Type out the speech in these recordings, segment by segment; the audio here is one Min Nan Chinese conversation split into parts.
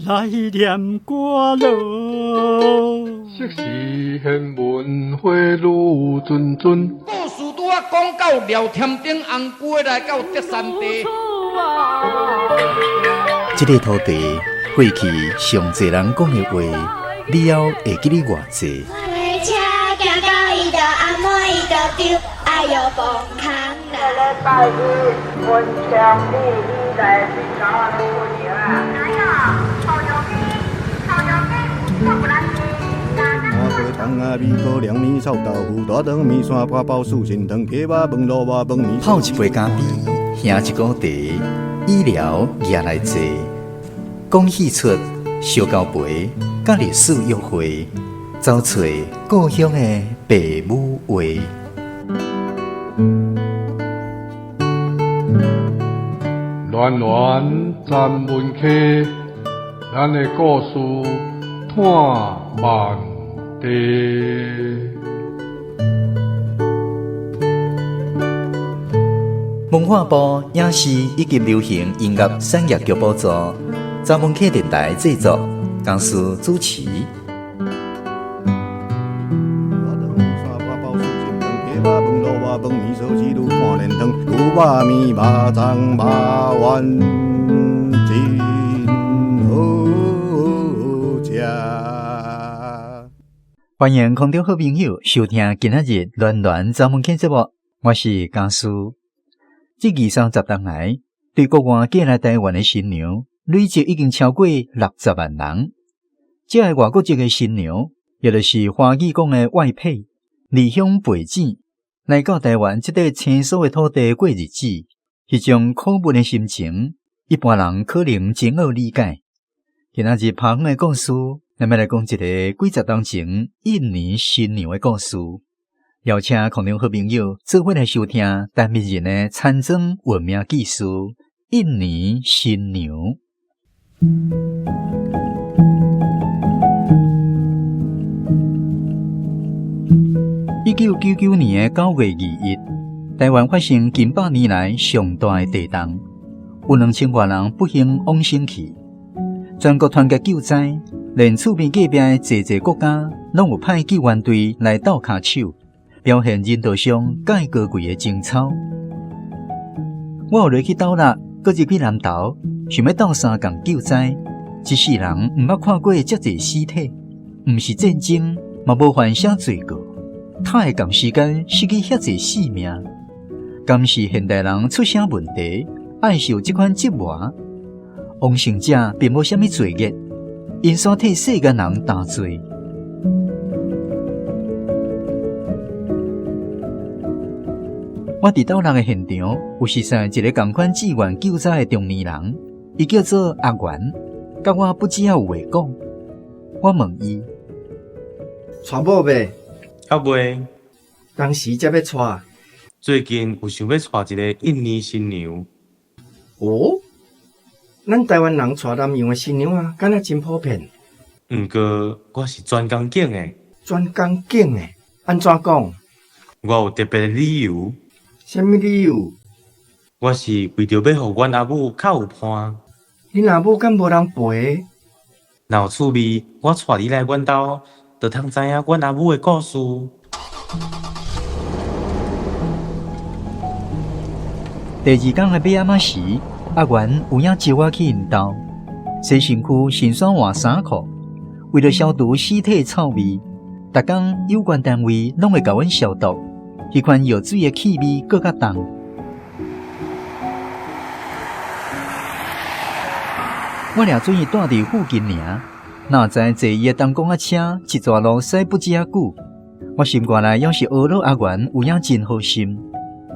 來念歌囉。昔時玄文花女谆谆。故事拄仔講到廖添丁紅龜來到德山地。這个土地過去上濟人講的話，了後會記得偌濟？泡一杯咖啡，喝一壺茶，醫療也來坐，講戲出燒交陪，佮歷史約會，走揣故鄉的爸母話。暖暖咱文溪，咱的故事伴万地。文化部影視以及流行音樂產業局補助，查文客電台製作，公司主持。歡迎空中好朋友收聽今仔日暖暖查文客節目，我是家師。這二三十冬來，對國外嫁來台灣的新娘，累計已經超過60萬人。這个外國籍的新娘，也就是華語講的外配，離鄉背井來到台灣這塊生疏的土地過日子，彼種苦悶的心情，一般人可能真好理解。今仔日拍遠的故事，咱欲來講一个幾十冬前印尼新娘的故事。邀請空中好朋友做伙來收聽陳明仁的田莊文明記事《印尼新娘》。1999年的9月21，台灣發生近百年來上大的地動，有2000外人不幸往生去。全國團結救災，連厝邊隔壁的濟濟國家攏有派救援隊來鬥跤手，表現人道上蓋高貴的情操。我有落去斗六，閣入去南投，想欲鬥相共救災。一世人毋捌看過遮濟屍體，毋是戰爭，嘛無犯啥罪過，哪會仝時間失去遐濟性命？敢是現代人出啥問題，愛受這款折磨？往生者並無啥物罪孽，𪜶煞替世間人擔罪。我佇斗六的現場有熟似一个仝款志願救災的中年人，伊叫做阿元，佮我不只有話講。我問伊：娶某未？猶未。當時才欲娶？最近有想欲娶一个印尼新娘。哦？咱台灣人娶南洋的新娘啊，敢若真普遍。毋過我是專工景的。專工景的？按怎講？我有特別的理由。啥物理由？我是為著欲予阮阿母較有伴。恁阿母敢無人陪？若有趣味，我帶你來阮兜，就通知影阮阿母的故事。第二工的尾暗仔時，阿元有影招我去𪜶兜，洗身軀，新衫換衫褲，為著消除屍體臭味，逐工有關單位攏會共阮消毒，彼款藥水的氣味閣較重。我掠準伊蹛佇附近爾，哪知坐伊的東公仔車一逝路駛不止仔久，我心肝內猶是呵咾阿元有影真好心，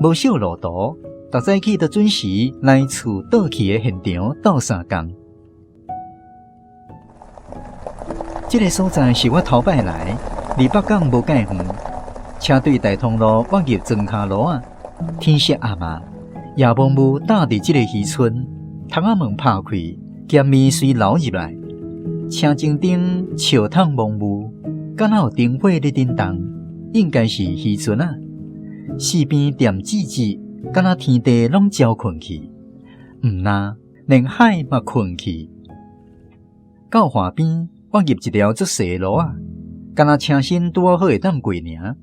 無少路途，逐早起都準時來厝倒去的現場鬥相共。這个所在是我頭擺來，離北港無蓋遠，車對大通路挖入莊跤路仔，天色暗啊，夜濛霧罩佇這个漁村，窗仔門拍開，鹹味隨流入來，車前頂笑筒濛霧，敢若有燈火咧振動，應該是漁船仔。四邊恬寂寂，敢若天地攏焦睏去，毋若連海嘛睏去。到岸邊，我入一條足細的路仔，敢若車身拄好會當過爾。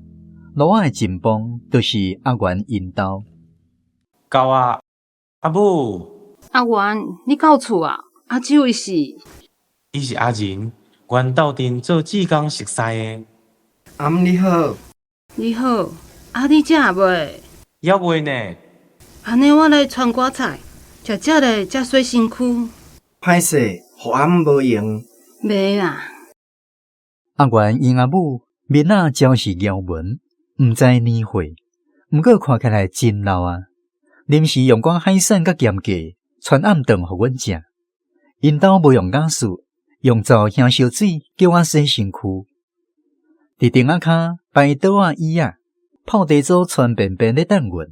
路仔的盡頭，就是阿元𪜶兜。到啊，阿母。阿元，你到厝啊？啊，這位是？伊是阿仁，阮鬥陣做志工熟似的。阿姆你好。你好，啊，你食未？猶未呢。按呢，我來傳寡菜，食食咧才洗身軀。歹勢，予阿姆無閒。袂啦。阿元𪜶阿母面仔焦是鷂紋，毋知年歲，毋過看起來真老啊。臨時用寡海產佮鹹雞，傳暗頓予阮食。𪜶兜無用瓦斯，用灶燃燒水，叫我洗身軀。佇亭仔跤擺桌仔椅仔，泡茶組傳便便咧等阮。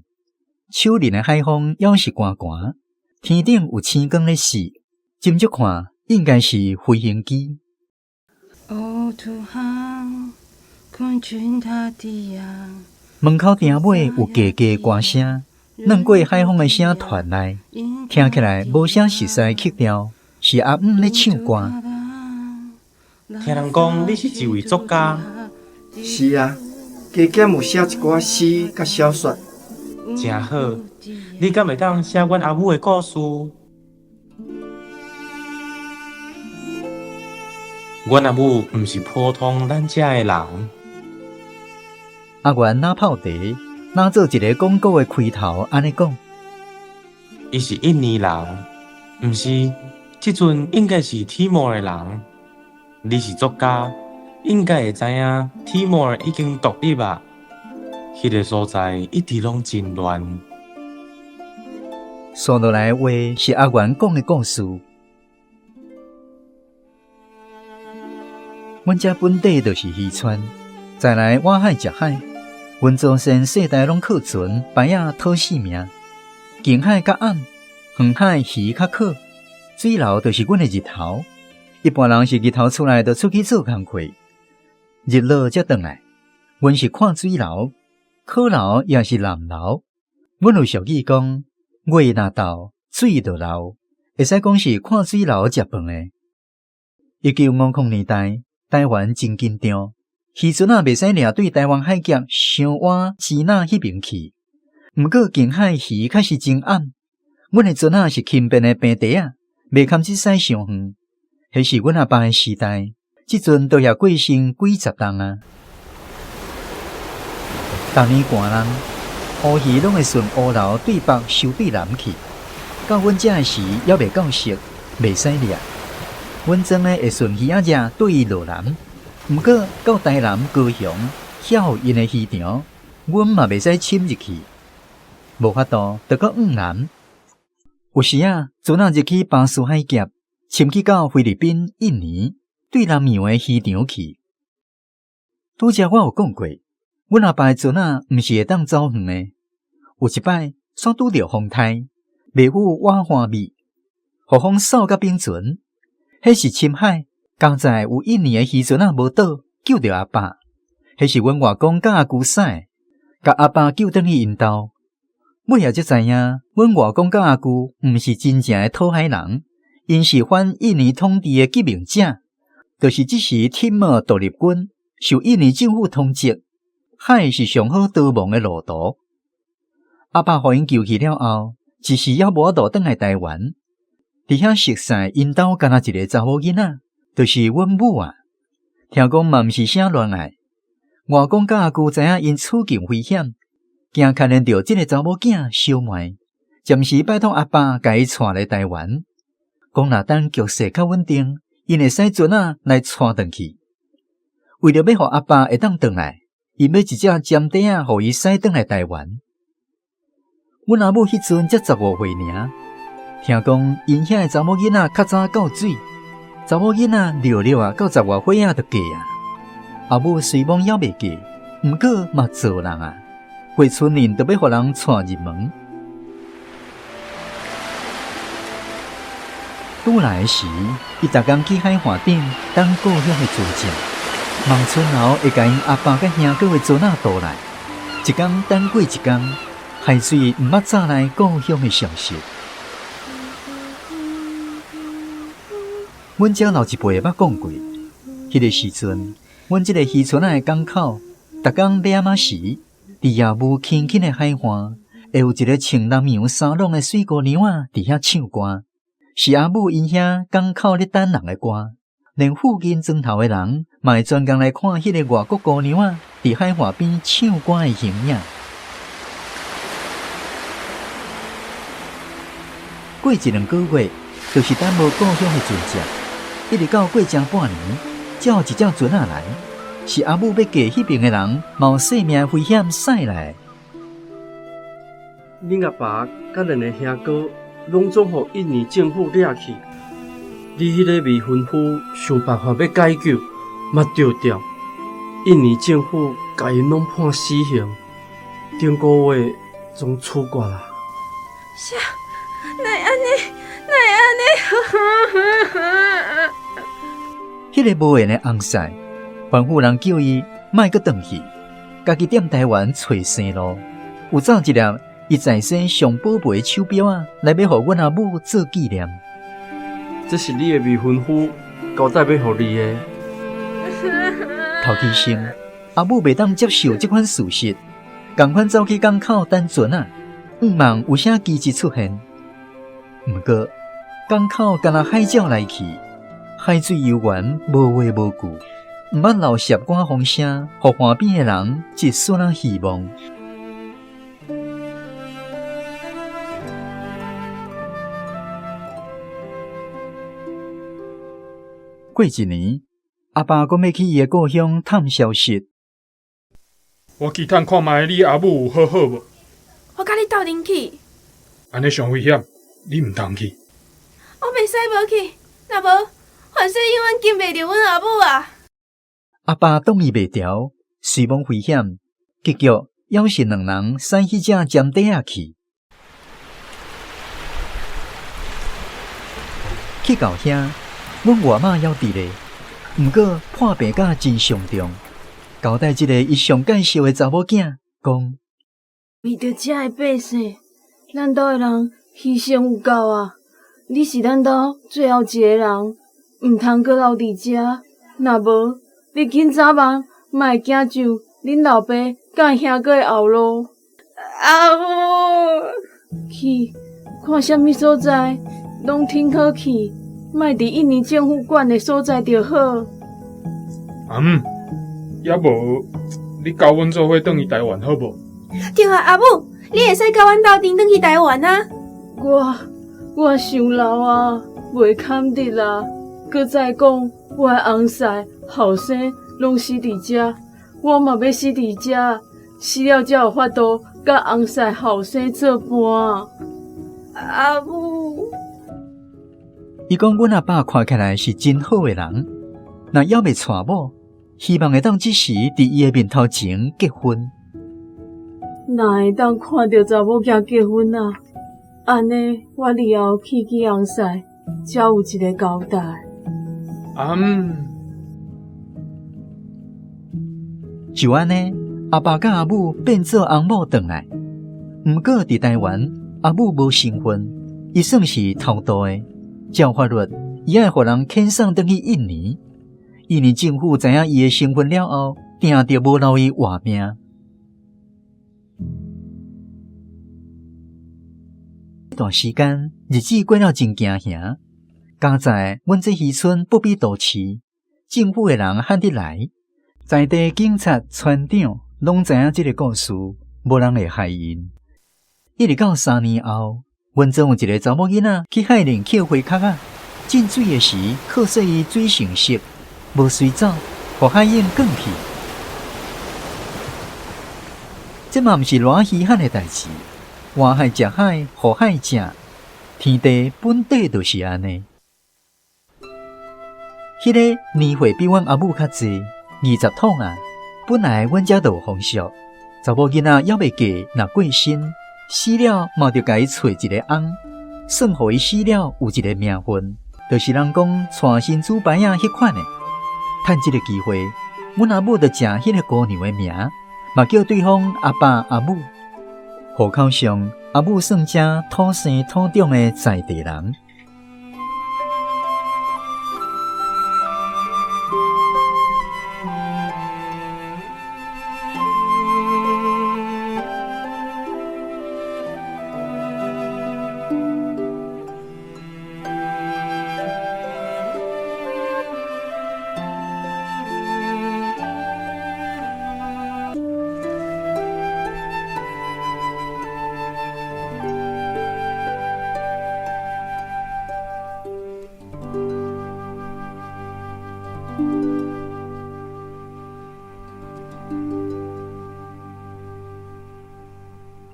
樹林的海風猶是寒寒，天頂有星光咧射，斟酌看應該是飛行機。門口埕尾有低低歌聲，轉過海風的聲傳來，聽起來無啥熟似曲調，是阿姆咧唱歌。聽人講你是一位作家。是啊，加減有寫一寡詩佮小說。真好，你敢會當寫阮阿母的故事？阮阿母毋是普通咱遮的人。阿元若泡茶，若做一个廣告的開頭，按呢講。伊是印尼人，毋是，這陣應該是鐵摩的人。你是作家，應該會知影鐵摩爾已經獨立啊。彼个所在一直攏真亂。紲落來的話是阿元講的故事。阮遮本地就是漁村，再來挖海食海。阮祖先世代攏靠船排仔討性命。近海較暗，遠海魚較渴，水流就是阮的日頭。一般人是日頭出來就出去做工課，日落才轉來。阮是看水流，河流也是南流。阮有俗語講：月若到，水就流，會使講是看水流食飯的。1950年代，台灣真緊張，漁船仔袂使掠對台灣海峽傷倚支那彼邊去。毋過近海魚確實真暗，阮的船仔是輕便的平底仔，袂堪這駛傷遠。彼是阮阿爸的時代，這陣都也過身幾十冬啊。逐年寒冬，烏魚攏會順烏流對北收對南去。到阮遮的時，猶未到熟，袂使掠。阮庄的會順魚仔隻對落南，毋過到台南、高雄，遐有𪜶的漁場，阮嘛袂使侵入去，無法度，就閣往南。有時啊，船仔入去巴士海峽，潛去到菲律賓、印尼，對南洋的漁場去。拄才我有講過，阮阿爸的船仔毋是會當走遠的。有一擺，煞拄著風颱，袂赴瓦花米，予風掃甲冰船。彼是深海，佳哉有印尼的漁船仔無倒，救著阿爸。彼是阮外公佮阿舅使，共阿爸救轉去𪜶兜。尾仔才知影，阮外公佮阿舅毋是真正的討海人，𪜶是反印尼統治的革命者，就是這時鐵摩獨立軍受印尼政府通緝，海是上好逃亡的路途。阿爸予𪜶救去了後，一時猶無法度轉來台灣。佇遐熟似𪜶兜干焦一个查某囡仔，就是阮母啊。聽講嘛毋是啥戀愛，外公佮阿舅知影𪜶處境危險，驚牽連著這个查某囝小妹，暫時拜託阿爸共伊帶來台灣。講若等局勢較穩定，𪜶會使船仔來帶轉去。為著欲予阿爸會當轉來，𪜶買一隻尖底仔，予伊駛轉來台灣。阮阿母彼陣才15歲爾。聽講，𪜶遐的查某囡仔較早到水，查某囡仔尿尿啊，到十外歲仔就嫁啊。阿母雖罔猶未嫁，毋過嘛做人啊，過春年就欲予人帶入門。拄來的時，伊逐工去海岸頂等故鄉的船隻，望村後會共𪜶阿爸佮兄哥的船仔渡來，一工等過一工，海水毋捌早來故鄉的消息。阮遮老一輩捌講過，彼个時陣，阮這个漁村仔的港口，逐工掠仔時，佇夜霧輕輕的海岸，會有一个穿南洋衫櫳的媠姑娘仔佇遐唱歌，是阿母𪜶遐港口咧等人的歌，連附近庄頭的人嘛會專工來看彼个外國姑娘仔佇海岸邊唱歌的形影。過一兩个月，就是等無故鄉的船隻，一直到過正半年，才有一隻船仔來，是阿母欲嫁彼爿的人冒性命的危險駛來。恁阿爸佮兩个兄哥攏總予印尼政府掠去，你彼个未婚夫想辦法欲解救，嘛著調，印尼政府共𪜶攏判死刑，頂个月總處決啦。啥？哪會按呢？哪會按呢？彼个無緣的翁婿，吩咐人叫伊莫閣轉去，家己踮台灣揣生路。有走一粒伊在生上寶貝的手錶仔，來欲予阮阿母做紀念。這是你的未婚夫交代欲予你的。頭起先，阿母袂當接受這款事實，仝款走去港口等船仔，向望有啥奇蹟出現。毋過，港口敢若海鳥來去，海水猶原無話無據，毋捌漏泄寡風聲，予岸邊的人一絲仔希望。過一年，阿爸閣欲去伊的故鄉探消息。我去探看覓你阿母有好好無？我佮你鬥陣去。按呢傷危險，你毋通去。我袂使無去，若無，凡世永遠見袂著阮阿母啊！阿爸擋伊袂牢，雖罔危險，結局猶是兩人駛彼隻尖底仔去。去到遐，阮外媽猶佇咧，毋過破病甲真傷重，交代這个伊上介紹的查某囝，講：為著遮的百姓，咱兜的人犧牲有夠啊！你是咱兜最後一個人，毋通閣留佇遮。若無，你緊早晚嘛會行上恁老爸佮兄哥的後路。阿母，去看啥物所在，攏挺好去，莫佇印尼政府管的所在就好。阿姆，抑無你佮阮做伙轉去台灣好無？對啊，阿母，你會使佮阮鬥陣轉去台灣啊？我我傷老啊，袂堪得啦。閣再講，我的翁婿後生攏死佇遮，我嘛欲死佇遮，死了才有法度佮翁婿後生做伴。阿母，伊講阮阿爸看起來是真好的人，若猶未娶某，希望會當這時佇伊的面頭前結婚。若會當看著查某囝結婚啊，按呢我以後去見翁婿，才有一个交代。阿姆，就按呢，阿爸佮阿母變做翁某轉來。毋過佇台灣，阿母無身份，伊算是偷渡的。照法律，伊愛予人遣送轉去印尼。印尼政府知影伊的身份了後，定著無留伊活命。這段時間，日子過了真驚嚇。佳哉阮這漁村不比都市，政府的人罕得來，在地警察、村長攏知影這个故事，無人會害𪜶。一直到3年後，阮村有一个查某囡仔去海裡抾花殼仔，進水的時，靠說伊水性濕，無隨走，予海湧捲去。這嘛毋是偌稀罕的代誌，活海食海，予海食，天地本底就是按呢。彼个年歲比阮阿母較濟，20桶啊。本來阮遮就有風俗，查某囡仔猶未嫁，若過身，死了嘛著共伊揣一个翁，算予伊死了有一个名分，就是人講娶新主牌仔彼款的。趁這个機會，阮阿母就食彼个姑娘的名，嘛叫對方阿爸阿母。戶口上，阿母算遮土生土長的在地人。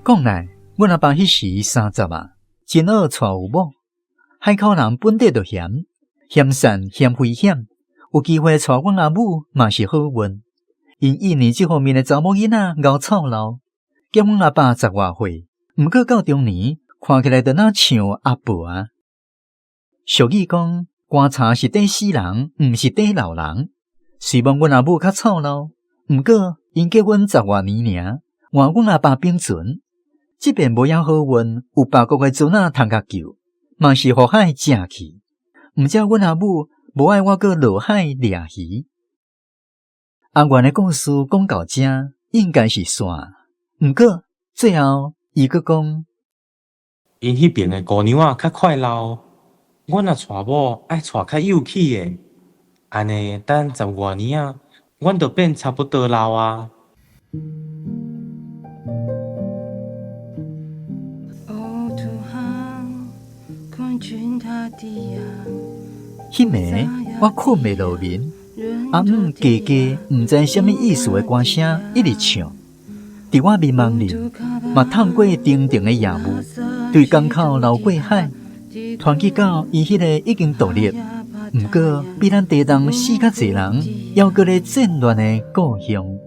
講來，阮阿爸彼時三十啊，真好娶有某。海口人本底就嫌嫌散嫌危險，有機會娶阮阿母嘛是好運。𪜶印尼這方面的查某囡仔𠢕臭老，減阮阿爸十外歲，毋過到中年看起來就若像阿婆啊。俗語講，棺柴是底死人，毋是底老人。雖罔阮阿母較臭老，毋過𪜶結婚十外年爾，換阮阿爸並存。這邊無遐好運，有別國的孫仔通共救，嘛是予海食去。毋才阮阿母無愛我閣落海掠魚。阿元的故事講到這，應該是煞。毋過最後，伊閣講，𪜶彼爿的姑娘仔較快老，阮若娶某愛娶較幼齒的，按呢等十外年仔，阮就變差不多老啊。彼暝我睏袂落眠，阿姆加加毋知啥物意思的歌聲一直唱，佇我眠夢裡嘛透過重重的夜霧，對港口流過海，傳去到伊彼個已經獨立，毋過比咱地東死較濟人，猶閣咧戰亂的故鄉。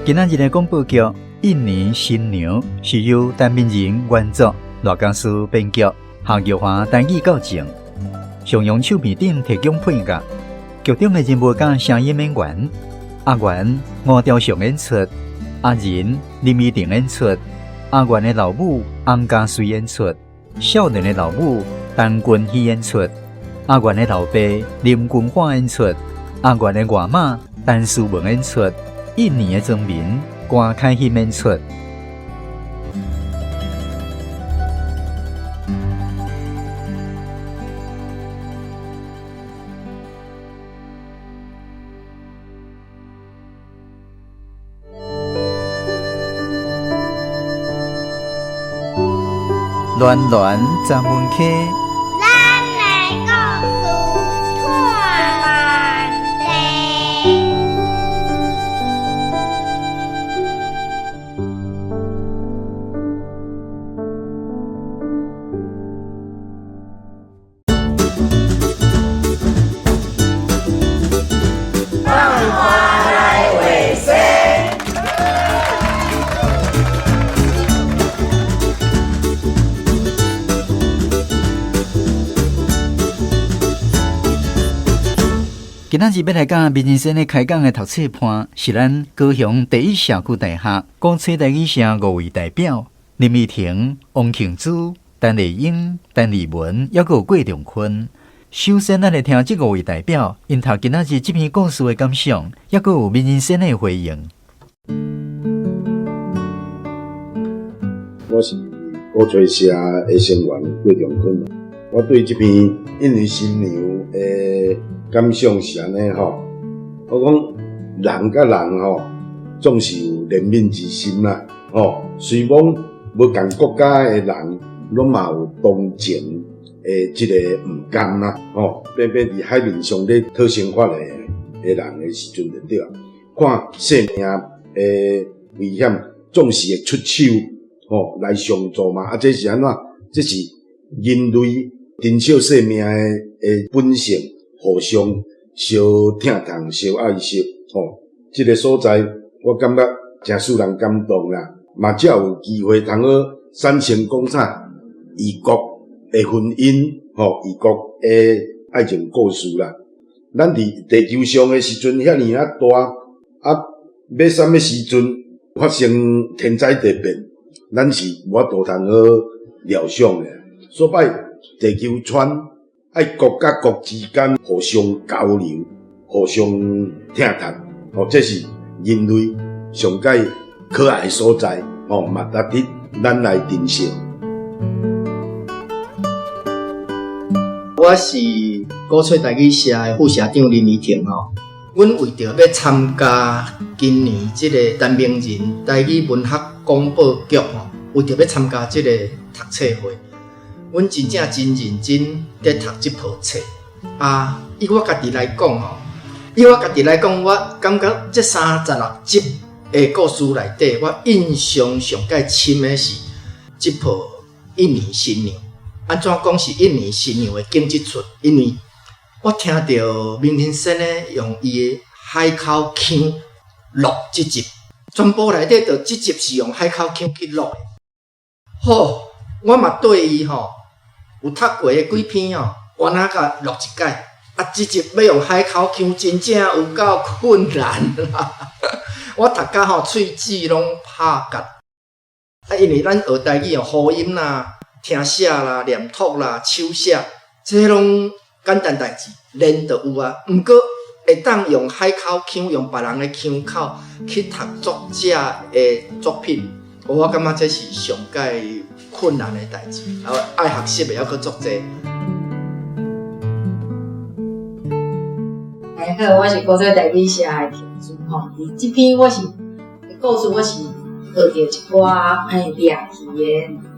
今仔日的廣播劇《印尼新娘》是由陳明仁原作，賴家書編劇，夏玉華台語教正，上揚唱片頂提供配樂。劇中的人物佮聲音演員：阿元吳兆祥演出，阿仁林依婷演出，阿元的老母洪家穗演出，少年的老母陳君希演出，阿元的老爸林君華演出，阿元的外媽陳思文演出。印尼的莊民郭凱欣演出。暖暖十门溪。今仔日欲來佮民人生咧開講的讀冊伴，是咱高雄第一社區大學鼓吹台語社五位代表林依婷、王慶珠、陳麗英、陳麗文，猶閣有郭仲坤。首先，咱來聽這五位代表𪜶讀今仔日這篇故事的感想，猶閣有民人生的回應。我是鼓吹社的成員郭仲坤，我對這篇印尼新娘的感想是按呢吼，我講人佮人吼，總是有憐憫之心啦，吼。雖罔無仝國家的人，攏嘛有同情的這個毋甘啦，吼。偏偏佇海面上咧討生活的的人的時陣就對啊，看生命的危險，總是會出手吼來相助嘛。啊，這是按怎？這是人類珍惜生命的的本性。互相相疼痛、相愛惜，吼，這個所在我感覺誠使人感動啦。嘛才有機會通好產生講啥異國的婚姻，吼，異國的愛情故事啦。咱佇地球上的時陣遐爾仔大，啊，欲啥物時陣發生天災地變，咱是無法度通好料想的。所以地球村愛國佮國之間互相交流、互相疼惜，吼，這是人類上蓋可愛的所在，吼，嘛值得咱來珍惜。我是鼓吹台語社的副社長林怡婷吼，阮為著欲參加今年這個陳明仁台語文學廣播劇吼，為著欲參加這個讀冊會，阮真正真認真佇讀這部冊。啊，以我家己來講吼，以我家己來講，我感覺這36集的故事內底，我印象上蓋深的是這部《印尼新娘》。按怎講是印尼新娘的景這出？因為我聽著明仁先生用伊的海口腔錄這集，全部內底就這集是用海口腔去錄的。好，我嘛對伊吼有讀過的幾篇吼，原來共錄一擺。啊，這集欲用海口腔，真正有夠困難啦！我讀甲吼喙齒攏拍結。啊，因為咱學台語哦，呼音啦、聽寫啦、念讀啦、手寫，這攏簡單代誌，練就有啊。毋過會當用海口腔，用別人的腔口去讀作者的作品，我感覺這是上蓋困難的代誌，啊，愛學習的猶閣足濟。大家好，我是古早台語社的婷珠吼。佇這篇我是故事，我是學著一寡掠魚的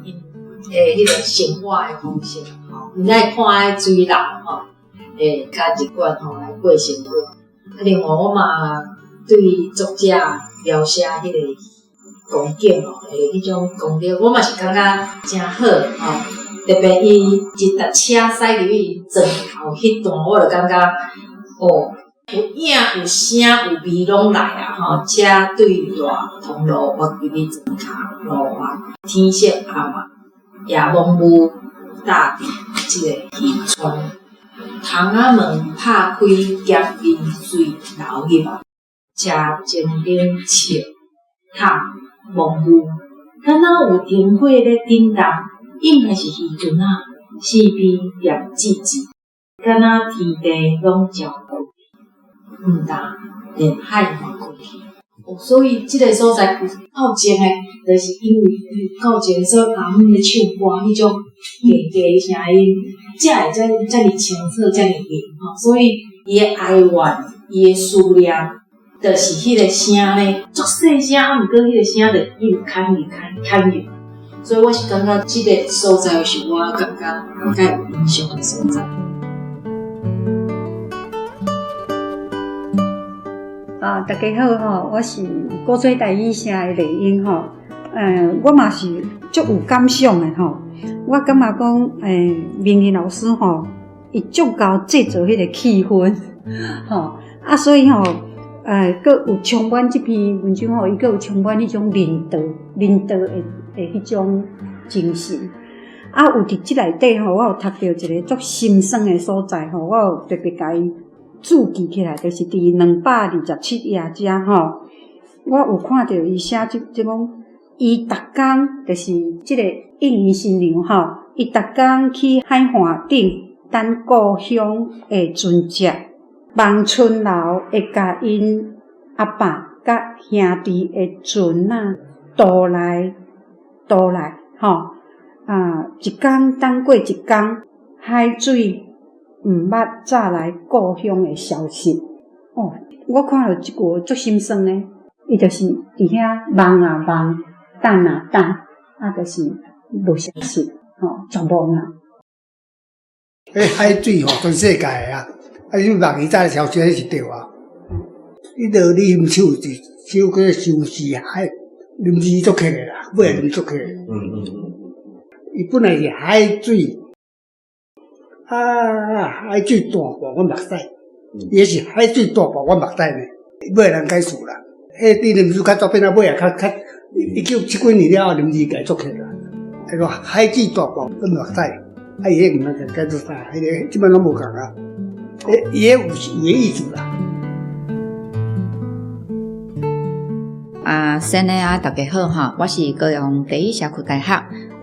𪜶的彼個生活的方式吼。𪜶愛看彼水流吼，會較習慣吼來過生活。啊，另外我嘛對作者描寫彼個光景吼，的彼種功力，我嘛是感覺誠好吼。特別伊一搭車駛入去船頭彼段，我就感覺哦，有影有聲有味攏來啊！吼，車對大通路泊入去船跤路外，天色暗啊，夜暝霧罩佇這个漁村，窗仔門拍開，咸冰水流入啊，車前頂笑塔暝霧，敢若有燈火咧振動，應該是漁船仔，四邊念寂寂，敢若天地攏焦開去，毋但連海嘛開去。哦，所以這个所在有夠靜的，就是因為伊夠靜，所以阿姆咧唱歌彼種低低的聲音，才會遮遮爾清楚，遮爾明吼。所以伊的哀怨，伊的思念，就是彼个聲呢，足細聲，啊，毋過彼個聲就一直牽入牽牽入。所以我是感覺這个所在是我感覺較有印象的所在。啊，大家好吼，我是古錐台語社的麗英吼。我嘛是足有感想的吼。我感覺講，明仁老師吼，伊足夠製造彼個氣氛吼。啊，所以吼，閣有充滿這篇文章吼，伊閣有充滿彼種人道、人道的的彼種精神。啊，有佇這內底吼，我有讀著一个足心酸的所在吼，我有特別共伊注記起來，就是佇227頁遮吼，我有看著伊寫這這講，伊逐工就是這个印尼新娘吼，伊逐工去海岸頂等故鄉的船隻，望村樓會共𪜶阿爸佮兄弟的船仔渡來渡來吼，啊，一工等過一工，海水毋捌載來故鄉的消息。哦，我看著這句足心酸的，伊就是佇遐望啊望，等啊等，啊，就是無消息，吼，絕望啊！彼海水吼，全世界的啊，啊，你望伊早消息，彼是對啊。你落啉酒是酒叫做相思海，啉字足客的啦，尾啉足客。伊本來是海水，啊，海水大過阮目屎，伊彼是海水大過阮目屎呢，尾人解釋啦。彼你啉酒較早變啊尾啊較較一九七幾年了後，臨時改作起啦。彼個海水大爆跟落屎，啊，伊彼個毋知改做啥，彼個這擺攏無仝啊。伊彼有有彼意思啦。啊，先的啊，大家好吼，我是高雄第一社區大學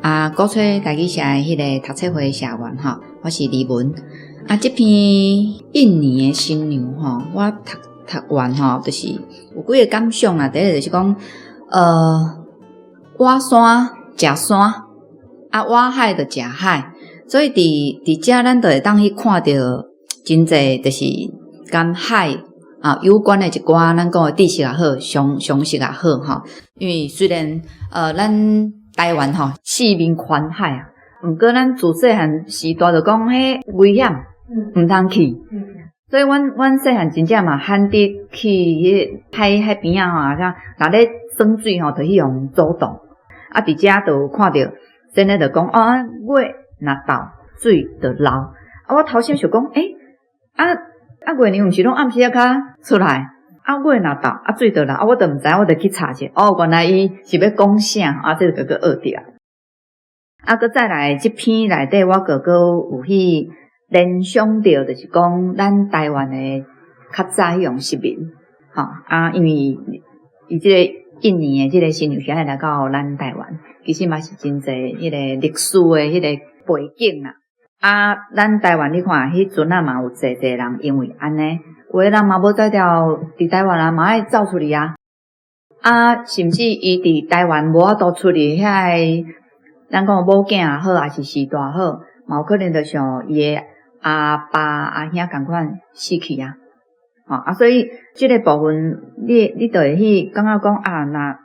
啊，鼓吹台語社的彼个讀冊會社員吼，我是李文。啊，這篇印尼的新娘吼，我讀讀完吼，就是有幾个感想啦。第一个就是講，倚山食山，啊，倚海就食海，所以佇佇遮咱就會當去看著真濟，就是佮海啊有關的一寡咱講的知識也好，常常識也好吼。因為雖然咱台灣吼四面環海啊，毋過咱自細漢時代就講彼危險，毋通去。所以阮阮細漢真正嘛罕得去彼海海邊仔吼，啊，若咧耍水吼，就去予阻擋。啊，佇遮就有看著，先咧就講啊，月若斗水就流。啊，我頭先想講，欸，啊啊月娘毋是攏暗時仔較出來？啊，月若斗啊水就流。啊，我就毋知，我就去查者。哦，原來伊是欲講啥？啊，這個閣閣學著。啊，閣再來這篇內底，我閣閣有去聯想著，就是講咱台灣的較早彼種移民，吼啊，因為伊這個印尼的這個新娘是愛來到咱台灣，其實嘛是真濟彼個歷史的彼個背景啦。啊，咱台灣你看，彼陣啊嘛有濟濟人因為按呢，有的人嘛無才調佇台灣啊嘛愛走出去啊，啊，甚至伊佇台灣無法度出去遐個，咱講某囝也好，抑是序大好，嘛有可能就像伊的阿爸阿兄仝款死去啊，吼啊，所以這个部分你你就會去感覺講啊，若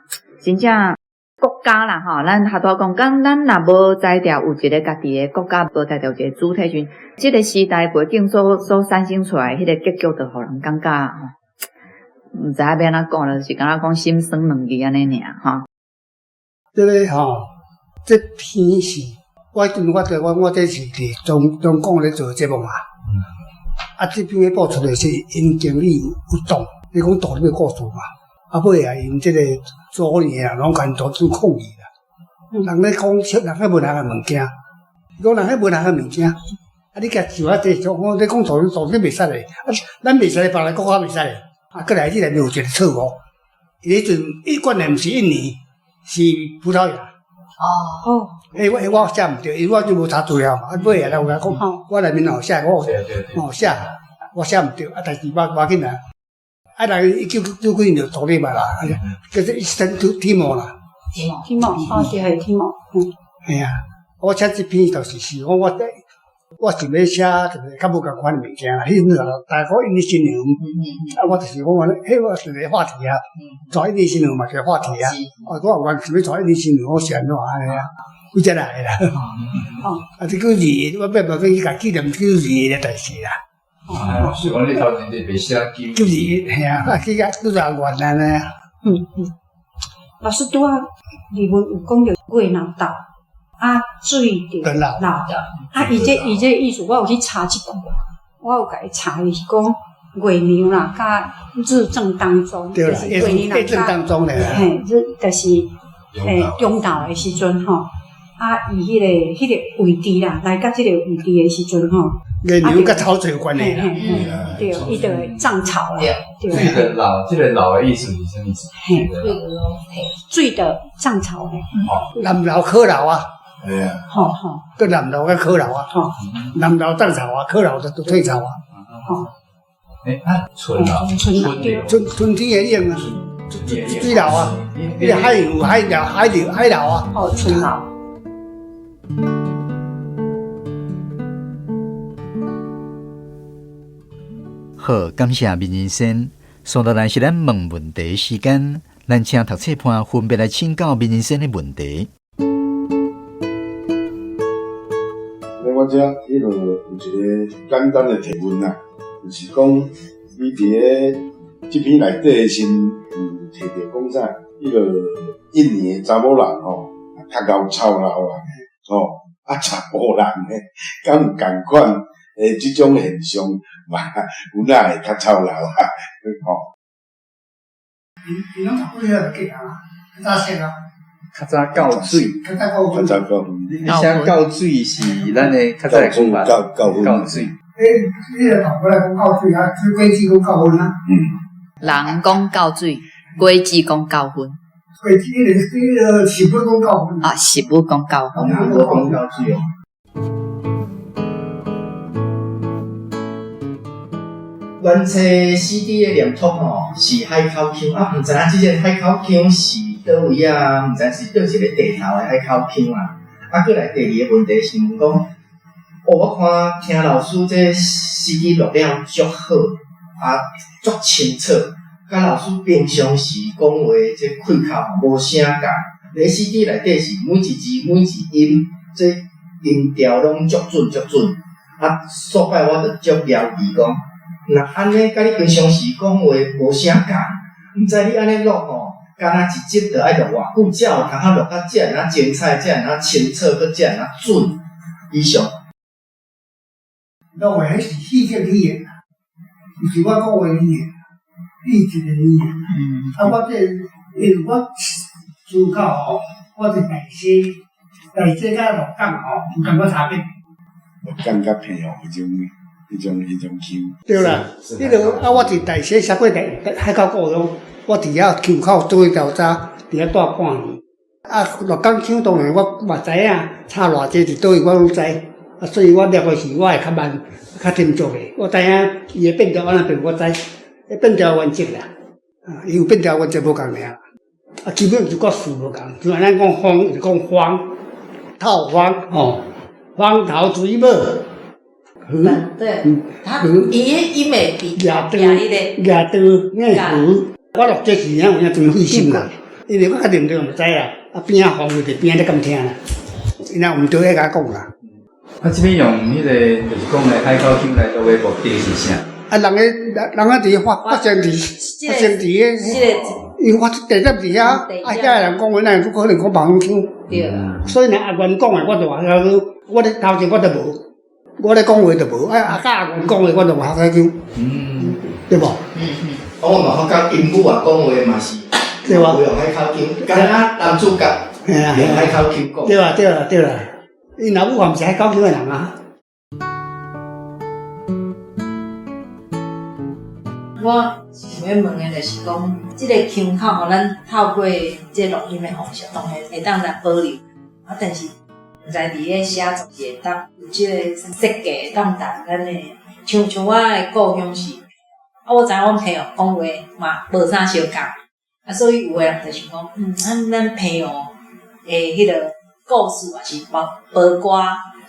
真正國家啦吼，咱較拄講，講咱若無才調有一个家己的國家，無才調有一個主體時，這个時代背景所所產生出來彼个結局，就予人感覺吼，毋知影欲按怎講啦，就是敢若講心酸兩字按呢爾吼。這个吼，這篇是我陣我我我這是佇中中廣咧做節目嘛。啊，這篇咧播出來是𪜶經理有當，你講獨立的故事嘛。啊，尾啊，𪜶這個左營的人攏共做做抗議啦。人咧講出人彼文學的物件，伊講人彼文學的物件，啊，你共想啊，這我咧講獨立獨立袂使咧，啊，咱袂使咧，別个國家袂使咧。啊，閣來這內面有一個錯誤，伊彼陣伊原來毋是印尼，是葡萄牙。哦。欸，我我寫毋對，因為我就無查資料嘛。啊，尾仔來有人講，我內面有寫，我哦寫，我寫毋對，啊，但是無無要緊啦。啊，人一九九幾年就獨立嘛啦，叫做東提摩啦。提摩，哦，對，提摩，嗯。嘿啊，我寫這篇就是是講我我想欲寫就是較無仝款的物件啦。彼陣大家講印尼新娘，啊，我就是講我，彼我是一個話題啊，娶印尼新娘嘛是個話題啊。哦，我有緣想欲娶印尼新娘，我是按怎按呢啊？幾只來的啦。哦。啊，這九二，我欲無去共紀念九二的代誌啦。哦，所以講你頭前你袂寫九九二，嘿啊，啊，去甲拄則原按呢。嗯嗯。老師拄仔李文有講著月若斗，啊水就流，啊，伊這伊這意思，我有去查這句，我有共伊查，伊是講月娘啦，佮日正當中，就是月娘日正當中咧，嘿，日就是欸中晝的時陣吼，啊，伊彼个彼个位置啦，來到這个位置的時陣吼，月娘佮潮水有關係啦，對，伊就會漲潮啦。水的老，這个老的意思是啥物意思？嘿，水的漲潮咧。南流可流啊。哎呀。吼吼。佮南流佮可流啊。吼。南流漲潮啊，可流就退潮啊。吼。欸，啊，春啊，春春春天的影啊，水流啊，彼个海有海流，海流海流啊。哦，春流。好，感謝明仁先。接落來是咱問問題時間，咱請讀冊伴分別來請教明仁先的問題。那我這彼落有一个簡單的提問啦，就是講你佇咧這篇內底的時陣，有提著講啥？彼个印尼的查某人吼，較𠢕臭老啦，吼，啊查埔人呢，敢有仝款的這種現象嘛？有哪會較臭老啊？吼。𪜶𪜶攏讀過遐就嫁啊，較早說啊。較早教水。較早教較早教。你寫教水是咱的較早的講法。教教訓。教水。欸，你個頭過來講教水啊，水果子講教訓啊。人講教水，果子講教訓。果子迄個食物講教訓。啊，食物講教訓。人講教水哦。原冊 CD 的念讀吼是海口腔，啊，毋知影這個海口腔是佗位啊？毋知是佗一個地頭的海口腔啊？啊，閣來第二個問題是問講，哦，我看聽老師這 CD 錄了足好，啊，足清楚，佮老師平常時講話這開口無啥仝，咧 CD 內底是每一字每一音，這音調攏足準足準。啊，煞擺我就足懷疑講。若按呢，佮你平常時講話無啥仝，毋知你按呢錄吼，敢若一集著愛錄偌久，才有通啊錄甲遮爾仔精彩，遮爾仔清楚，閣遮爾仔準。以上。錄話彼是戲劇語言啦，毋是我講話語言，戲劇的語言。啊，我這因為我思考吼，我是大溪，大溪佮鹿港吼有感覺差別。鹿港佮平陽彼種。彼種腔。對啦，彼個啊，我佇大溪寫過大海口故鄉，我佇遐腔口做調查，佇遐住半年。啊，鹿港腔當然我嘛知影，差偌濟佇佗位我攏知。啊，所以我念的時我會較慢、較斟酌的。我知影伊會變調按怎變，我知。彼變調原則啦，啊，伊有變調原則無仝爾。啊，基本就個詞無仝，像咱講風就講荒，套荒吼，荒頭水母。對，他伊伊袂比牙刀，牙刀，硬我錄這時有影真費心啦，因為我較認真毋知啦，啊邊仔風就邊仔咧敢聽啦，伊若毋對，愛共我講啦。啊，這邊用彼個就是講的海口腔來錄的目的是啥？啊，人个人人个佇發發生佇發生佇个，伊發地點佇遐，啊遐個人講話，哪會可能講別種腔？對啊。所以若阿元講的，我就話我咧頭前我就無。我咧講話就無，啊啊，佮阿元講話，我就無學海腔，對無？我嘛發覺因母啊講話嘛是，對無？有用海口腔，敢若男主角用海口腔講。對啊對啊對啦，𪜶老母也毋是海口腔的人啊。我想欲問的就是講，這個腔口吼，咱透過這錄音的方式，當然會當來保留，啊，但是。毋知佇咧寫作是會當有這個設計，會當佇咱的像像我的故鄉是，啊，我知影阮朋友講話嘛無啥相仝，啊，所以有的人就想講，咱咱朋友的彼個故事也是包包括，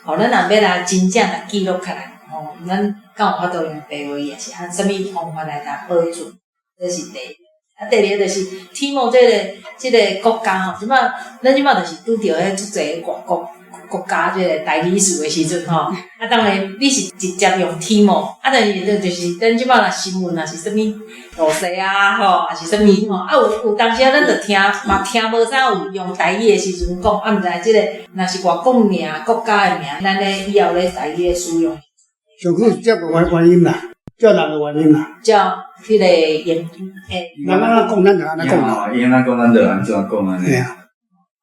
吼，咱若欲來真正來記錄起來，吼，咱敢有法度用白話也是按啥物方法來共保存，這是第一。啊，第二個就是天母這個國家吼，這擺咱這擺就是拄著彼足濟外國國家這個代議士的時陣吼，啊，當然你是直接用天母，啊，但是就是咱這擺若新聞若是啥物羅西啊吼，抑是啥物吼，啊有當時啊，咱就聽嘛聽無啥有用台語的時陣講，啊，毋知這個若是外國名、國家的名，咱咧以後咧台語的使用。上好是這個原因啦，這兩個原因啦。照彼個言欸。人按怎講，咱就按怎講啦。伊按怎講，咱就按怎講按呢。嘿啊。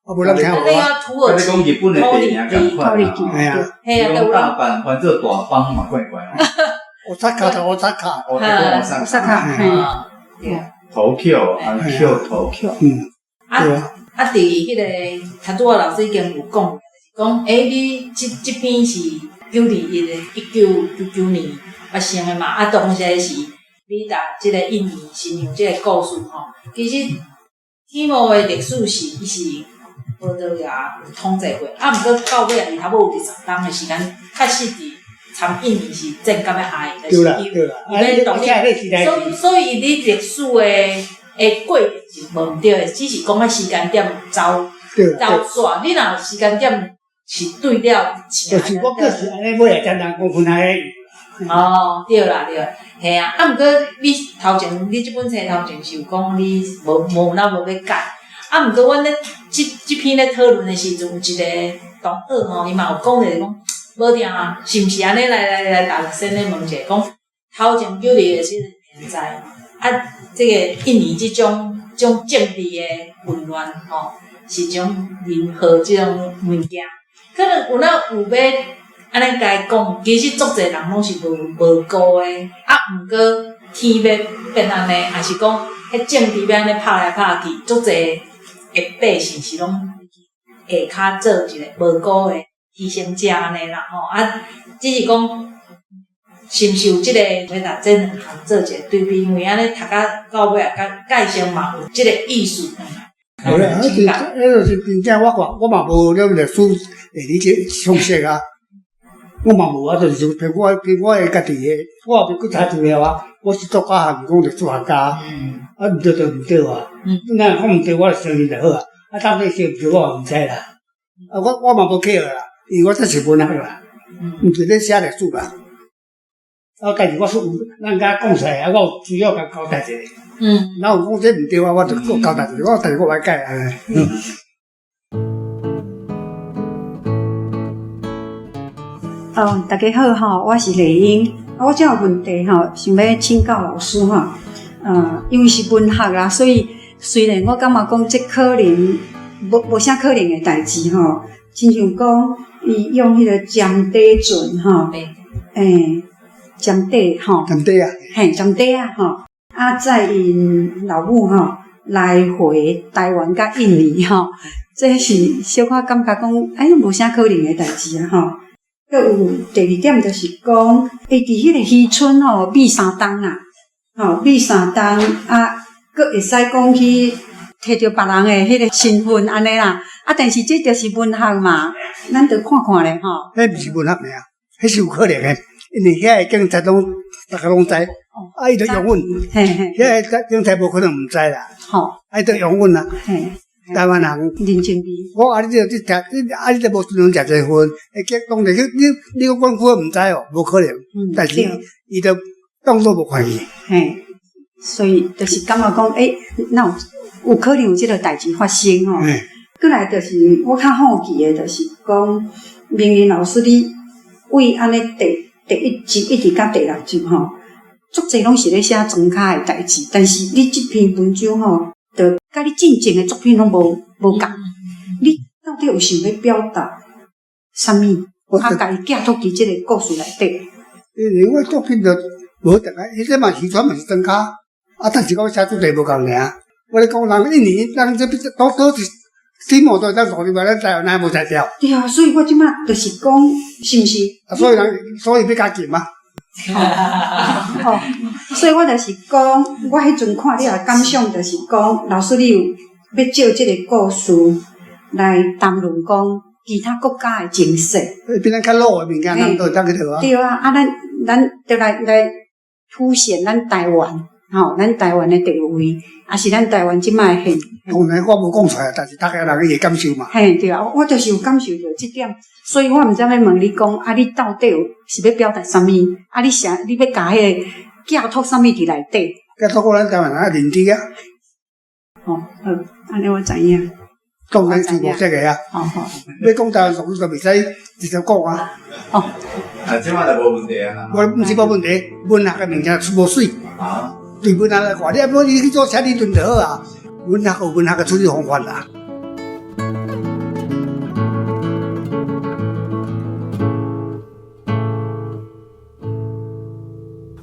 啊，無咱聽無啊。啊，你講日本的地名仝款啊？嘿啊。你講大阪翻做大邦嘛，怪怪哦。大阪就大阪。大阪。對。 Tokyo 啊，Kyoto。嗯。啊啊！佇彼個頭拄仔老師已經有講，講欸，你這篇是921的1999年發生的嘛？啊，當時是你佇這個印尼新娘這個故事吼，其實天母的歷史是伊是葡萄牙有統治過，啊，毋過到尾仔伊差不多有20冬的時間，確實佇參印尼是戰甲欲害，就是伊伊欲獨立，所以伊佇歷史的過程是無毋對的，只是講彼時間點走走煞。你若有時間點是對了，就是我閣是按呢，尾仔才人講分開。哦，對啦對，嘿啊，啊，毋過你頭前你這本冊頭前是有講你無無那無欲改，啊，毋過阮咧這篇咧討論的時陣，有一個同學吼，伊嘛有講者講，無定啊，是毋是按呢來來來，先咧問一下，講頭前九二的時陣在，啊，這個印尼這種種政治的混亂吼，是種人禍這種物件，可能有哪有欲按呢共伊講，其實足濟人攏是無無辜的，啊，毋過天欲變按呢，抑是講彼政治欲按呢拍來拍去，足濟的百姓是攏下跤做一个無辜的犧牲者按呢啦吼，啊，只是講是毋是有這个欲共這兩項做一个對比，因為按呢讀甲到尾啊，佮介紹嘛有這個意思。無啦，彼就是真正我看，我嘛無了歷史會理解常識啊，我嘛無啊，就是憑我憑我的家己的，我後邊閣查資料啊，我是作家，毋是講歷史學家，啊毋對就毋對啊，若講毋對，我就承認就好啊，啊到底對毋對我嘛毋知啦，啊我我嘛無計較啦，因為我這是文學啦，毋是咧寫歷史啦。啊，但是我說咱敢講出來啊，我有需要共交代一下。若有講這毋對啊，我就閣交代一下，我但是我袂改按呢。哦，大家好吼，我是麗英。我這有問題吼，想欲請教老師吼。因為是文學啦，所以雖然我感覺講這可能無無啥可能的代誌吼，親像講伊用彼個尖底船吼，欸，尖底吼，尖底啊，嘿，尖底啊吼，啊，載𪜶老母吼來回台灣佮印尼吼，這是小可感覺講，哎，無啥可能的代誌啊吼。閣有第二點就是講，伊佇彼個漁村吼，覕三冬啊，吼，覕三冬啊，閣會使講去提著別人的彼個身份按呢啦。啊，但是這就是文學嘛，咱著看看咧吼。彼毋是文學爾，彼是有可能的，因為遐个警察攏逐家攏知，啊，伊就擁阮，遐个警察無可能毋知啦。吼，啊，伊就擁阮啊。台灣人人情味。我啊，你這你聽，你啊，你這無尊重食這份，會結當地去，你你講官府毋知哦，無可能。但是伊就當作無看見。嘿，所以就是感覺講，欸，哪有有可能有這個代誌發生吼？閣來就是我較好奇的，就是講明仁老師，你為按呢第第一集一直到第六集吼，足濟攏是咧寫莊跤的代誌，但是你這篇文章吼，就佮你進前的作品攏無無仝，你到底有想欲表達啥物？啊，共伊寄託佇這个故事內底。因為我作品就無特別，彼這嘛漁船嘛是莊跤，啊，但是我寫主題無仝爾。我咧講人印尼人這都都是天母都會當獨立嘛，咱台灣哪會無才調？對啊，所以我這馬就是講，是毋是？啊，所以人所以欲加禁啊。哦，所以我就是講，我彼陣看了的感想就是講，老師你有欲借這个故事來談論講其他國家的情勢。比咱較老的物件，咱都會當去做啊。對啊，啊，咱咱著來來凸顯咱台灣，吼，咱台灣的地位，抑是咱台灣這擺的現。當然我無講出來，但是逐家人伊會感受嘛。嘿，對啊，我就是有感受著這點，所以我毋知欲問你講，啊，你到底有是欲表達啥物？啊，你寫你欲共彼个寄託啥物佇內底？寄託咱台灣人的認知啊。哦，好，按呢我知影。當然是無這个啊。好好。欲講台灣俗語就袂使直接講啊。哦。啊，這馬就無問題啊。我毋是無問題，文學的物件無媠。啊。對文學來看，你啊，無你去做寫理論就好啊。文學有文學的處理方法啦。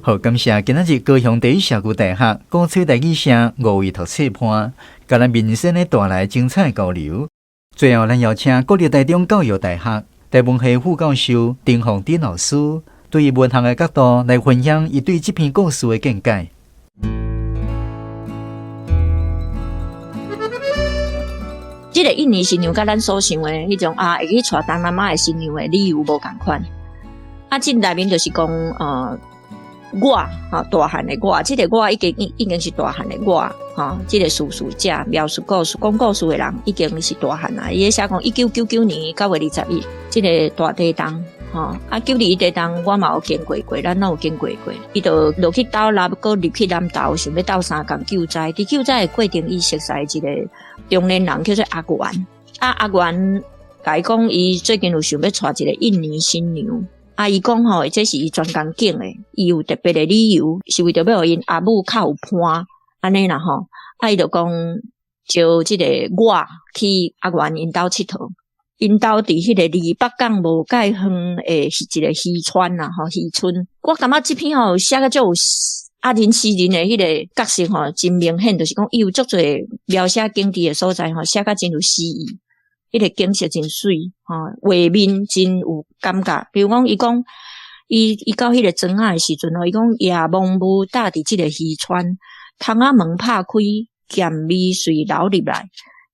好，感謝今仔日高雄第一社區大學鼓吹台語社五位讀冊伴，共咱民生的帶來精彩交流。最後，咱邀請國立台中教育大學台文系副教授丁鳳珍老師，對於文學的角度來分享伊對這篇故事的見解。這个印尼新娘佮咱所想的彼種啊，會去娶東南亞的新娘的理由無仝款。啊，這內面就是講，我，哈，大漢的我，這个我已經已經是大漢的我，哈，這个敘述者描述故事、講故事的人已經是大漢啊。伊咧寫講1999年9月21，這个大地震，吼，啊，9·21地震我嘛有經過過，咱攏有經過過。伊就落去斗笠，閣入去南投，想欲鬥相共救災。佇救災的過程，伊熟似一个中年人叫做阿元，啊，阿元共伊講，伊最近有想欲娶一个印尼新娘。啊，伊講吼，這是伊專工揀的，伊有特別的理由，是為著欲予𪜶阿母較有伴，按呢啦吼，啊伊就講招這个我去阿元𪜶兜𨑨迌，𪜶兜佇彼个離北港無蓋遠的一个漁村啦吼，漁村。我感覺這篇吼寫甲足有阿仁詩人的彼个角色吼，真明顯，就是講伊有足濟描寫景致的所在吼，寫甲真有詩意，彼个景色真媠吼，畫面真有感覺。比如講，伊講伊到彼个庄仔的時陣吼，伊講夜濛霧罩佇這个漁村，窗仔門拍開，鹹味隨流入來，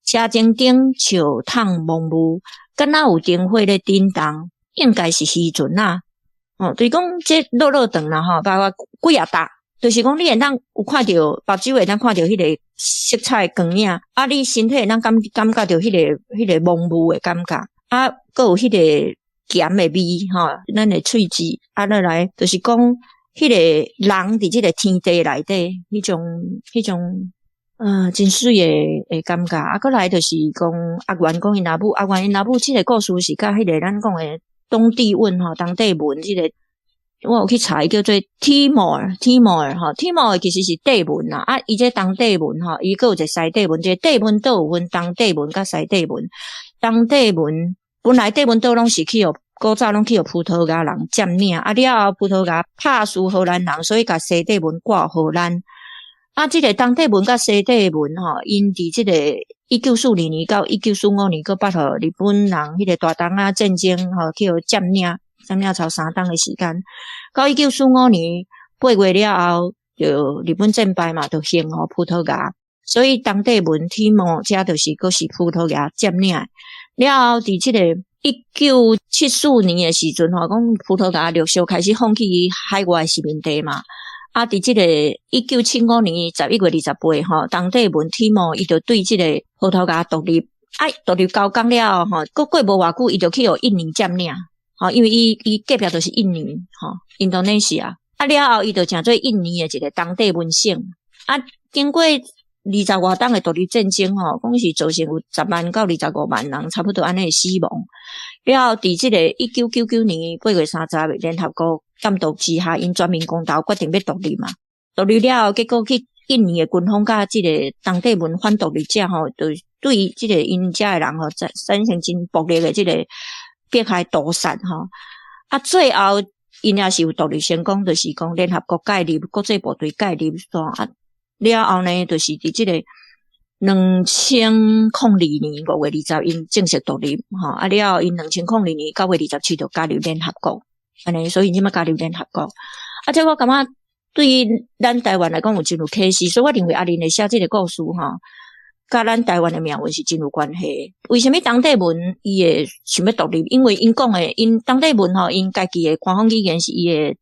車前頂笑筒濛霧，敢若有燈火咧振動，應該是漁船仔。哦，就是講這落落長啦吼，包括幾仔搭，就是講你會當有看著目睭會當看著彼个色彩光影，啊，你身體會當感覺著彼个濛霧的感覺，啊，閣有彼个鹹的味吼，咱的喙舌啊，落來就是講彼个人佇這个天地內底彼種真媠的感覺。啊，閣來就是講阿元講𪜶阿母，阿元𪜶阿母這个故事是佮彼个咱講的東帝汶吼，當地文這个，我有去查，伊叫做 Timor，Timor 吼，Timor 其實是帝汶啦。啊，伊這東帝汶吼，伊閣有一個西帝汶，這個帝汶島有分東帝汶佮西帝汶。東帝汶本來帝汶島攏是去予古早攏去予葡萄牙人佔領，啊了後葡萄牙拍輸荷蘭人，所以共西帝汶割予荷蘭。啊，這個東帝汶佮西帝汶吼，𪜶佇這個1942年到1945年，閣捌予日本人彼個大東亞戰爭吼，去予佔領，佔領超3冬的時間。到1945年8月了後，就日本戰敗嘛，就還予葡萄牙。所以東帝汶天幕遮就是閣是葡萄牙佔領。了後，佇這個1974年的時陣吼，講葡萄牙陸續開始放棄海外殖民地嘛。啊，佇這個1975年11月28吼，東帝汶天幕伊就對這個葡萄牙獨立，啊，獨立交工了後吼，閣過無偌久，伊就去予印尼佔領，吼，因為伊隔壁就是印尼，吼，印度尼西亞。啊，了後伊就成做印尼的一個東帝汶省。啊，經過20外冬的獨立戰爭吼，講是造成有10萬到25萬人，差不多按呢死亡。了後，佇這個1999年8月30，聯合國監督之下，𪜶全民公投決定欲獨立嘛。獨立了後，結果去印尼的軍方佮這個東帝汶反獨立者吼，就對這個𪜶遮的人吼，產生真暴力的這個迫害屠殺吼。啊，最後𪜶也是有獨立成功，就是講聯合國介入，國際部隊介入，啊，了後呢，就是佇這個2002年5月20，𪜶正式獨立吼。啊，了後𪜶2002年9月27就加入聯合國，按呢，所以這擺加入聯合國。啊，這我感覺對於咱台灣來講有真有啟示，所以我認為阿玲會寫這个故事吼，佮咱台灣的命運是真有關係。為啥物東帝汶伊會想欲獨立？因為𪜶講的，𪜶東帝汶吼，𪜶家己的官方語言是伊的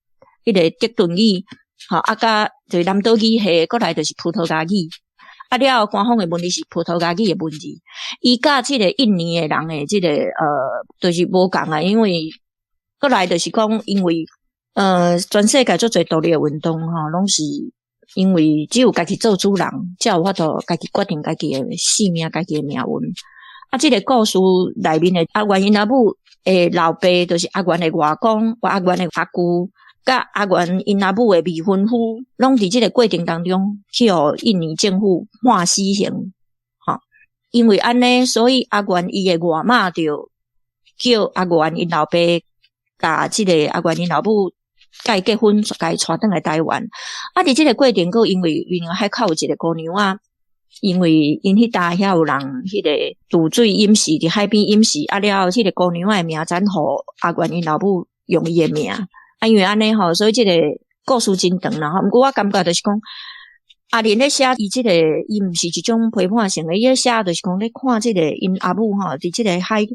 彼个德頓語，吼，啊，佮就是南島語系，過來就是葡萄牙語。啊，了後官方的文字是葡萄牙語的文字。伊佮這个印尼的人的這个就是無仝啊，因為過來就是講，因為全世界足濟獨立的運動吼，攏是因為只有家己做主人，才有法度家己決定家己的性命、家己的命運。啊，這个故事內面的阿元𪜶阿母的老爸，就是阿元的外公，或阿元的阿舅，佮阿元𪜶阿母的未婚夫，攏佇這个過程當中去予印尼政府判死刑。吼，因為按呢，所以阿元伊的外媽就叫阿元𪜶老爸共這个阿元𪜶老母共伊結婚，共伊帶轉來台灣。啊，佇這个過程，閣因為海口有一个姑娘仔，因為𪜶彼搭遐有人彼个渡水飲死，佇海邊飲死，啊了後，彼个姑娘仔的名轉予阿元𪜶老母用伊的名。啊，因為按呢吼，所以這个故事真長啦吼。毋過我感覺就是講，阿玲咧寫伊這个，伊毋是一種批判性的，伊咧寫就是講咧看這个𪜶阿母吼，佇這个海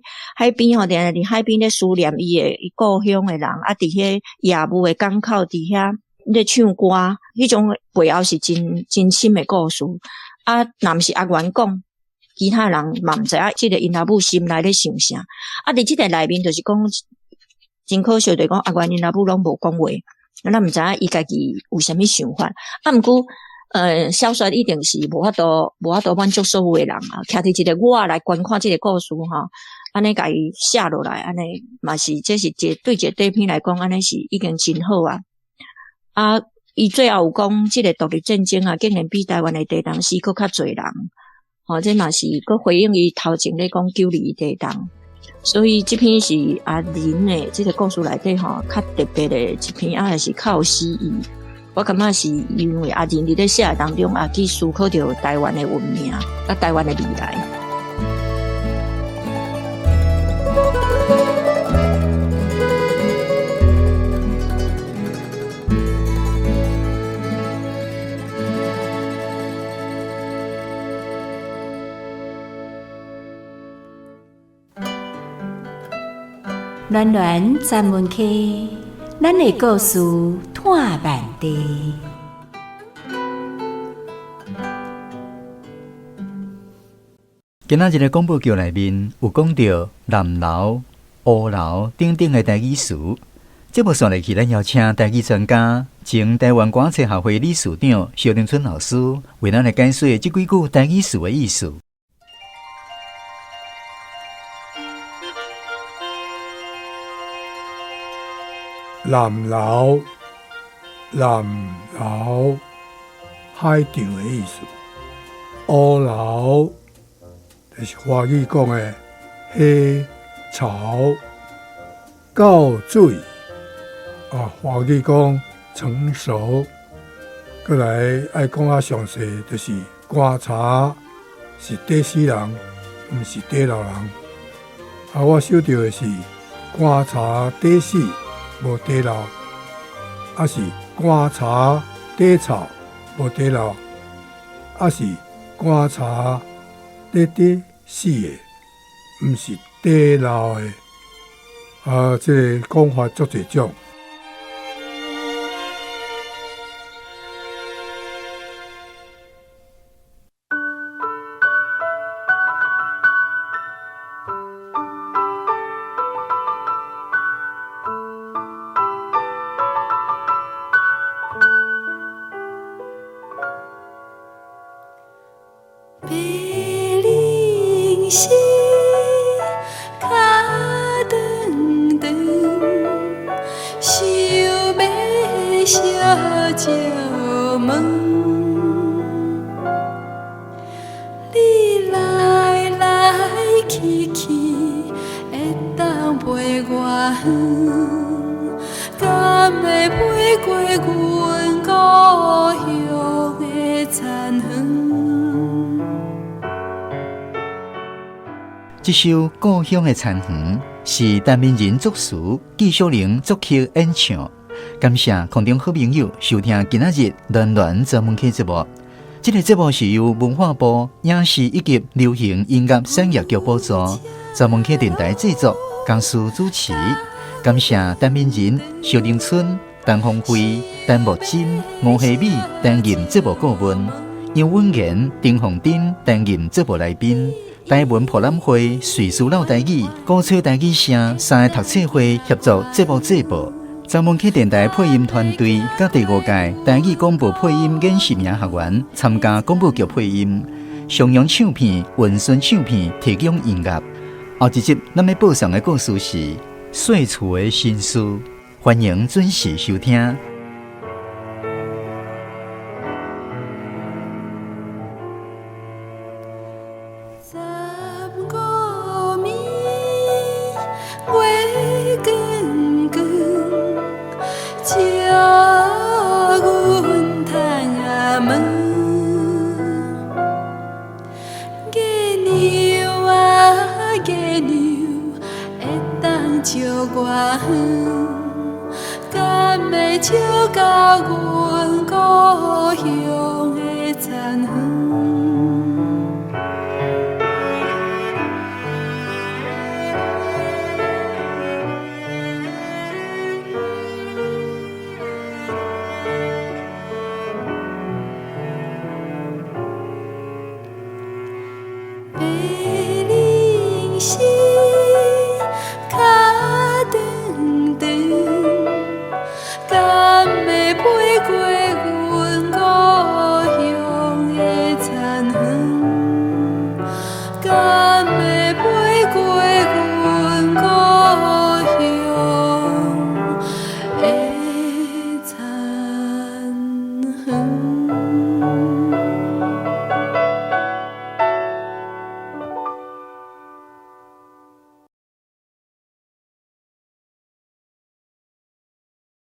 邊吼，定定佇海邊咧思念伊的伊故鄉的人，啊，佇彼夜霧的港口，佇遐咧唱歌，彼種背後是真真深的故事。啊，若毋是阿元講，其他人嘛毋知影這个𪜶阿母心內咧想啥。啊，佇這个內面就是講，真可惜，就是講阿元𪜶阿母攏無講話，咱毋知影伊家己有啥物想法。啊，毋過，小說一定是無法度滿足所有的人啊。徛佇一個我來觀看這个故事吼，按呢共伊寫落來，按呢嘛是這是一個對一個短篇來講，按呢是已經真好啊。啊，伊最後有講，這个獨立戰爭啊，竟然比台灣的地動死閣較濟人，吼，這嘛是閣回應伊頭前咧講九二地動，所以這篇是阿仁的這个故事內底吼，較特別的一篇，啊，也是較有詩意。我感覺是因為阿仁佇咧寫的當中，也去思考著台灣的運命，佮台灣的未來。暖暖专门区，咱的故事拓满地。今仔日的广播剧内面有讲到南楼、乌楼等等的台语词。节目煞落去，咱邀请台语专家、前台湾歌册协会理事长萧玲春老师为咱来解说这几句台语词的意思。南楼，南楼，海场的意思。乌楼，就是华语讲的黑潮。到水，啊，华语讲成熟。过来爱讲较详细，就是棺材是底死人，毋是底老人。啊，我收到的是棺材底死。无底老，啊是棺材底臭，无底老，啊是棺材底底死的，毋是底老的。啊，这个讲法足济种。白灵溪，脚长长，想欲相借问，你来来去去，会当飞偌远？敢会飞过阮故乡的田园？这首《故乡的田园》是陈明仁作词，纪晓玲作曲演唱。感谢空中好朋友收听今仔日暖暖专门客节目。这个节目是由文化部影视以及流行音乐产业局补助，专门客电台制作，江苏主持。感谢陈明仁、萧玲春、陈凤辉、陈木真、吴希美担任节目顾问，杨文言、丁凤珍担任节目来宾。台文博览会、瑞士老台语、古吹台语声三个读册会协助节目制播。专门客电台配音团队佮第五届台语广播配音演习营学员参加广播剧配音。上扬唱片、文顺唱片提供音乐。后一集咱欲播送的故事是《细厝的心事》，欢迎准时收听。十五暝月光光，照阮窗仔门。月娘啊月娘，会当照偌远？敢会照到阮故乡的田园？